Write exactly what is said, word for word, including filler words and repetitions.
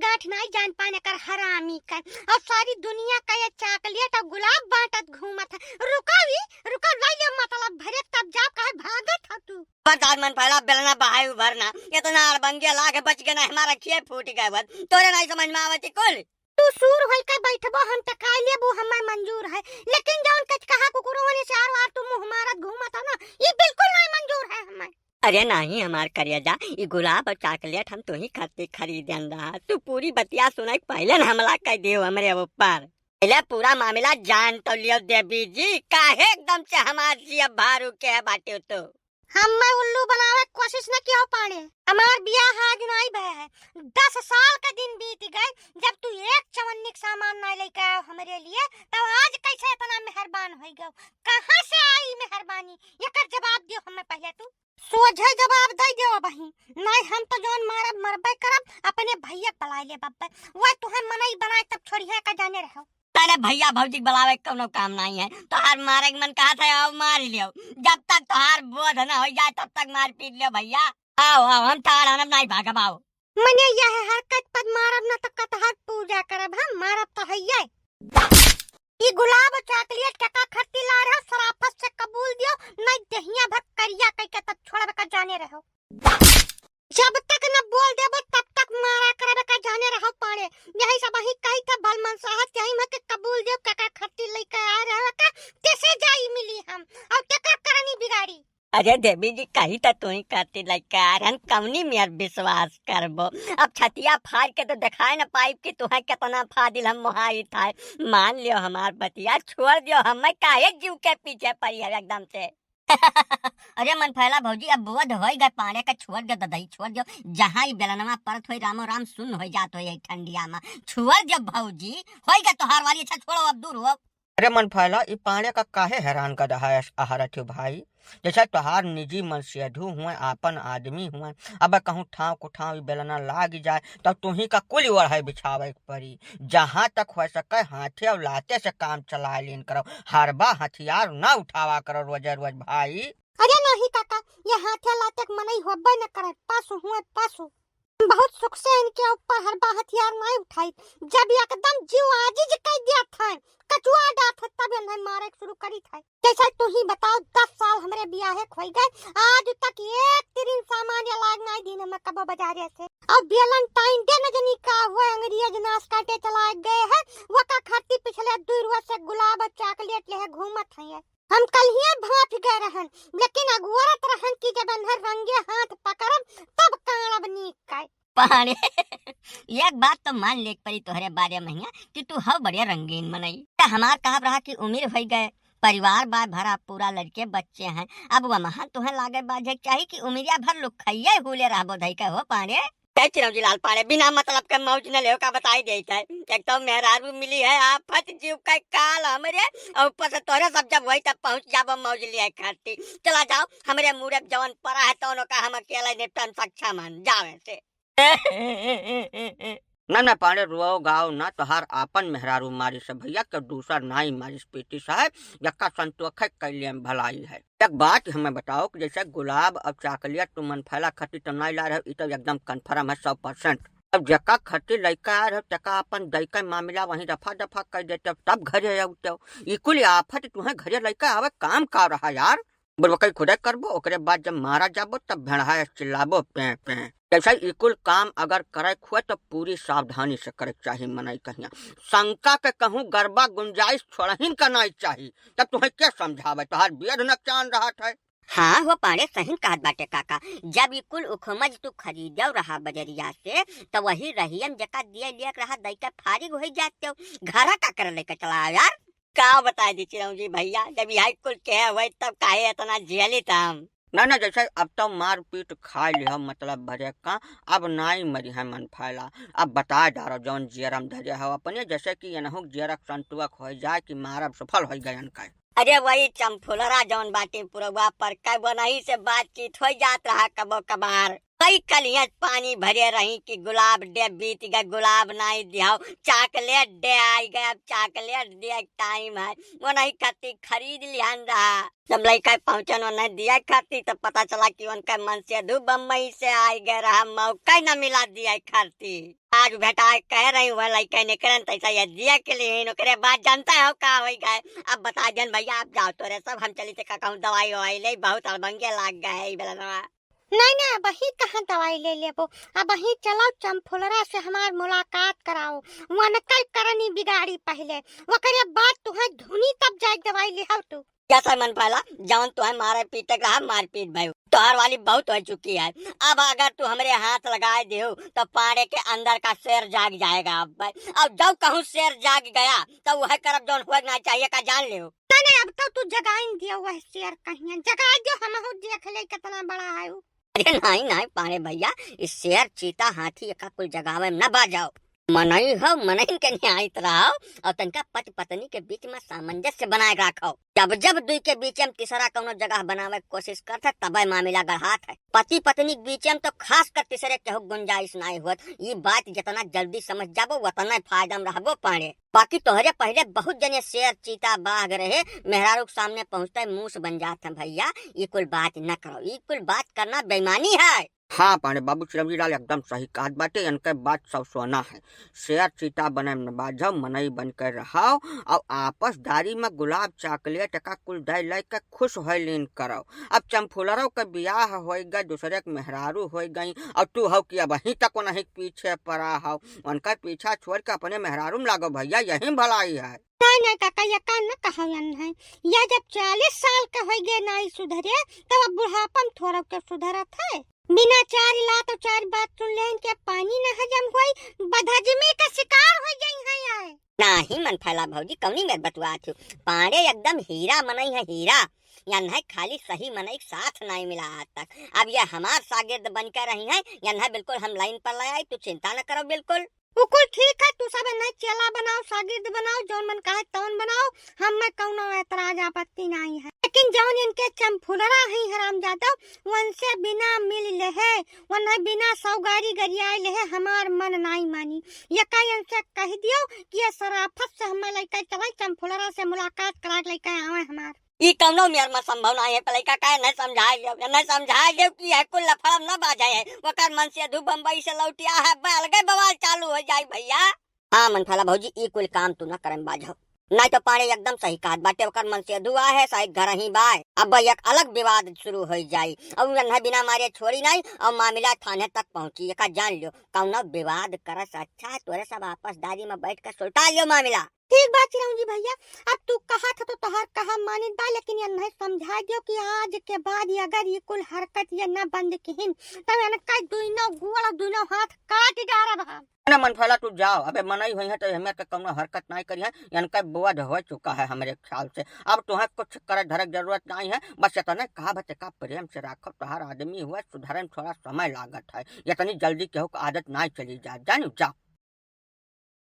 गांठ नाई जान पान एकर हरामी कन। और सारी दुनिया का ये चॉकलेट और गुलाब बांटत घूमत है। रुका भी, रुका, लाई ले मतलब भरे, तब जा, काहे भागत है तू? बर्दार मन पहला बेलना बहाई उभरना, इतना अड़बंगिया लाग बच गए ना, हमारा खिए फूट गए बस। तोरे नाई समझ में आवत कुल। तू सूर होई के बैठबो, हम टकाई लेबू, हमें मंजूर है, लेकिन जौन कचकहा कुकुरों ने चार वार तू मुंह मारत घूमत है ना, ये बिल्कुल नहीं मंजूर है हमें। अरे नहीं हमार करेजा, ई गुलाब और चॉकलेट हम तोही खातिर खरीदन रहा, तू पूरी बतिया सुनाई पहले न हमला कर दियो हमरे ऊपर। पहले पूरा मामला जान तो लियो देवी जी, काहे एकदम से हमार जिया भारू के है बाटे तो। हमें उल्लू बनावे के कोशिश न कियो पाड़े, हमार बियाह आज नाई भय है, दस साल का दिन बीत गए, जब तू एक चवन्नी के सामान नाई लेके आयो हमरे लिए, तब आज कैसे इतना मेहरबान होई गयो? कहाँ से आई मेहरबानी? एकर जवाब दियो हमें पहले तू। सोझे जवाब दे दियो अबहीं, नाई हम तो जौन मारब मरबे करब, अपने भैया के बुलाए ले बब्बे, वह तुहे मनई बनाए तब छोड़िया का जाने रहो। तेरे भैया भौजी के बुलावे के कौनो काम नहीं है, तोहार मारे के मन कहा था, आओ मार लियो, जब तक तोहार बोध न हो जाए तब तक मार पीट लियो भैया। आओ आओ, हम ताड़ आनब नहीं भागब, आओ। मने यह हरकत पर मारब न तो कटहर पूजा करब हम, मारब तो हइये। ई गुलाब चॉकलेट के का खट्टी ला रहो, सराफत से कबूल दियो, नहीं दहिया भर करिया कई के तब छोड़ब का जाने रहो। जब तक न बोल देबो तब तक मारा करब का जाने रहो पाड़े। यही सब ही कही था भल मनसाहत यही में के कबूल दियो का का खट्टी लेके आ रहो का, कैसे जाई मिली हम और के का करनी बिगाड़ी। अरे देवी जी, कही त तुही करती लइका, अरे हम कवनी मेर विश्वास करबो? अब छतिया फाड़ के तो दिखाए न पाइब कि तुहे कितना फादिल हम मोहाई था। मान लियो हमार बतिया, छोड़ दियो, हमें काहे जीव के पीछे पड़ी है एकदम से। अरे मन फैला भौजी, अब बोध होई गए पाड़े का, छोड़ दियो ददई, छोड़ दियो। जहाँ ई बेलनवा परत होई, रामो राम सुन्न होई जात होई यही ठंडिया में। छोड़ दियो भौजी, होई गए तोहार वाली, अच्छा छोड़ो, अब दूर हो। अरे मन फैला, ई पाड़े का काहे हैरान कर रहा है, अहरत हो भाई? जैसे तोहार निजी मनसेधु हुए, आपन आदमी हुए, अब कहूँ ठाव कुठाव ई बेलना लाग जाए, तब तुही का कुल ओढ़े बिछावे के पड़ी। जहाँ तक हो सके, हाथे और लाते से काम चलाए लेन करो, हरबा हथियार ना उठावा करो रोजे रोज भाई। अरे नहीं काका, ये हाथे लाते के मनई होबे न करे, पशु हुए पशु। बहुत सुख से इनके ऊपर हरबा हथियार नाई उठाई, जब एकदम जीव आजिज कर दिया था, कचुआ डात है, तब इन्हें मारे के शुरू करी था। जैसे तू ही बताओ, दस साल हमरे बियाहे खोई गए, आज तक एक तिरिन सामान या लाग नाई दीन में कबो बाजारे से। अब Valentine Day न जनी का हुआ, अंग्रेज नाश काटे चला गए हैं, वका खातिर पिछले दो रोज से गुलाब और चॉकलेट लेहे घूमत हैं। हम कलहिए भांप गए रहन, लेकिन अगुअरत रहन कि जब एन्हर रंगे हाथ पकड़ब, तब काड़ब नीक काए। पाड़े, एक बात तो मान ले के पड़ी तोहरे बारे में हिया कि तू हव बढ़िया रंगीन मनई। त हमार कहब रहा कि उमिर होई गए, परिवार बा भरा पूरा, लड़के बच्चे हैं, अब वह महा तुहे लागे बाझे चाही कि उमिरिया भर लुखइये हुले रहबो धई के हो पाड़े। ए चिरौंजी लाल पाड़े, बिना मतलब के मौज न लेव का बताई देइत है। एक तो मेहरारू मिली है आफत जीव का काल हमरे, और ऊपर से तोहरे सब जब वही तब पहुँच जाबो मौज लिया खाती। चला जाओ, हमरे मूड़े जवन पड़ा है तौन का हम अकेले निपटन सक्षम हन, जावे से। ना ना पाड़े, रोओ गाओ ना, तोहार आपन मेहरारू मारिस है भैया, के दूसर नाई मारिस पीटी साहब, यक्का संतोख है, कैले में भलाई है। एक बात हमें बताओ कि जैसे गुलाब और चॉकलेट तुम मन फैला खती तो नाई ला रहे, ई तो एकदम कन्फर्म है सौ परसेंट। अब जका खती लइका आ रहे, तका अपन दइका मामला वहीं रफा दफा कर देते, तब घरे आउते। ई कुल आफत तुहे घरे लइका आवे काम का रहा यार? बुड़बकई खुदे करबो, ओकरे बाद जब मारा जाबो तब भेड़हा चिल्लाबो पें पें। जैसे ई कुल काम अगर करे खुए तो पूरी सावधानी से करे के चाही मनई कहिया। शंका के कहूँ गरबा गुंजाइश छोड़हिन का नाई चाही। तब तुहे के समझावे, तोहार बियध नकचान रहत है। हाँ हो पाड़े, सही कहत बाटे काका। जब ई कुल उखमज तू खरीदेव रहा बजरिया से, त वही रहियन जका दिए लियक रहा दई के फारिग होई जाते हो। घरा का कर लेके चला आव यार। का बताई दी चिरौंजी भैया, जब यही कुल के हुए तब काहे इतना झेलित हम? ना ना, जैसे अब तो मारपीट खा लिया मतलब भरे का, अब नाई मरी है मन फैला। अब बता डारो जौन जियरम धरे हो अपने, जैसे कि एनहु जियरक संतुअक हो जाए कि मारब सफल हो गयन का। अरे वही चमफुलरा जौन बाटे पुरवा पर, कई बनही से बातचीत हो जात रहा कबो कबार। कई कलिया पानी भरे रही कि गुलाब डे बीत गए, गुलाब नाई दिहाओ, chocolate डे आई गए, अब chocolate दिया टाइम है, वो नहीं खाती खरीद लिहन रहा। जब लइका पहुँचन ओने दिया खाती, तब पता चला कि उनका मनसेधू बम्बई से आई गए रहा, मौका ही न मिला दिया खाती। आज भेटाए कह रही, वह लइका निकरन, तैसा ये दिया के लिए, ओकरे बाद जानता हो का होई गए। अब बता देन भैया, आप जाओ तोरे सब, हम चली ते का कहूँ दवाई ववाई ले, बहुत अड़बंगे लाग गए ई बेलनवा। नहीं, नहीं, अबहीं कहाँ दवाई ले लेबो? अबहीं चलो चमफुलरा से हमार मुलाकात कराओ, वनकर करनी बिगाड़ी पहिले, ओकरे बाद तुहें धुनी तब जाए दवाई लिहाओ तू। कैसा मन पाला, जौन तुहें मारे पीटे के रहा, मारपीट भई, तोहार वाली बहुत हो चुकी है। अब अगर तू हमरे हाथ लगाए देहू, तो पाड़े के अंदर का शेर जाग जाएगा। अब भाई, अब जब कहूँ शेर जाग गया, तो वह करब जौन हुए ना चाहिए का जान लेहू। तने अब तो तू जगाइन दियो वह शेर कहिया, जगा दियो, हमहू देख ले कितना बड़ा है उ। अरे नहीं, नहीं पाड़े भैया, इस शेर, चीता, हाथी एका कुल जगावे में न बाजाओ। मनई हो, मनई के न्यायित रहो और तनका पति पत्नी के बीच में सामंजस्य बनाए रखो। जब जब दुई के बीच में तीसरा कौनो जगह बनावे के कोशिश करत है, तबे मामला गढ़ात है। पति पत्नी के बीच में तो खास कर तीसरे केहू गुंजाइश नाई होत। ई बात जितना जल्दी समझ जाबो, उतना फायदा में रहबो पाड़े। बाकी तोहरे पहिले बहुत जने शेर, चीता, बाघ रहे, मेहरारू के सामने पहुँचते मूस बन जात हैं भैया। ई कुल बात न करो, ई कुल बात करना बेईमानी है। हाँ पाड़े बाबू, चिरौरी लाल एकदम सही कहत बाटे, इनके बात सब सोना है। शेर चीता बने में न बाझो, मनई बन के रहो और आपसदारी में गुलाब chocolate एका कुल दे ले के खुश होए लीन करो। अब चमफुलरो के बियाह होई गए, दूसरे के मेहरारू होई गई और तू हो कि अबहीं तक उन्हीं के पीछे पड़ा हो, उनका पीछा छोड़ के अपने मेहरारू में लागो भैया, यही भलाई है। नहीं, नहीं काका, ये का न कहो यन है, या जब चालीस साल के होई गए नाई सुधरे, तब अब बुढ़ापा में थोड़ा के सुधरत है। बिना चार लात और चार बात सुन लेन के पानी न हजम होई, बदहजमी का शिकार हो जाई है यार। नाही मन फैला भौजी, कौनी मेर बतुआत हो? पाड़े एकदम हीरा मनई है, हीरा। यन्है खाली सही मनई के साथ नाई मिला आज तक। अब ये हमार शागिर्द बन के रही हैं, यन्है बिल्कुल हम लाइन पर ले आई, तू चिंता न करो बिल्कुल। उ कुल ठीक है, तू सब इन्हें चेला बनाओ, शागिर्द बनाओ, जौन मन कहे तौन बनाओ, हम में कौनो एतराज आपत्ति नाई है। लेकिन जौन इनके चमफुलरा हैं हरामजादा, उनसे बिना मिल लेहे, उन्हें बिना सौगारी गरियाए लेहे हमार मन नाई मानी। ये का इनसे कह दियो कि ये शराफत से हमें लइके चले, चमफुलरा से मुलाकात करा के लइके आवे हमार। ई कौनो मेर में संभव नाई है, पलैका काहे नहीं समझाए देव, नहीं समझाए देव कि है कुल लफड़ा न बाजे है। ओकर मनसेधू बम्बई से लौटिया है, बे अलगे बवाल चालू हो जाई भैया। हाँ मन फैला भौजी, ई कुल काम तू न करम बाझो। नहीं तो पाड़े एकदम सही कहत बाटे, ओकर मनसेधू आ है, शायद घर ही बाय। अब एक अलग विवाद शुरू हो जाई और उन्हें बिना मारे छोड़ी नहीं और मामला थाने तक पहुँची। एका जान लियो, कौनो विवाद करस अच्छा है, तोरे सब आपसदारी में बैठ के सुलटा लियो मामला। ठीक बा चिरौंजी भैया, अब तू कहत ह तो तोहार कहा मानित बा, लेकिन इन्हें समझा दियो कि आज के बाद ये अगर ये कुल हरकत ये न बंद किहिन, तब इनका दुइनो गोड़ और दुइनो हाथ काट डारब हम। ना मन फैला, तू जाओ, अबे मनई होई है तो हमें के कौनो हरकत नहीं करी है, इनका बोध हो चुका है हमरे ख्याल से। अब तुहें कुछ करे धरे के जरूरत नहीं है, बस इतने कहा बते का प्रेम से राखो, तोहार आदमी हुआ सुधरे में थोड़ा समय लागत है, इतनी जल्दी केहू के आदत नहीं चली जाए, जानी जाओ।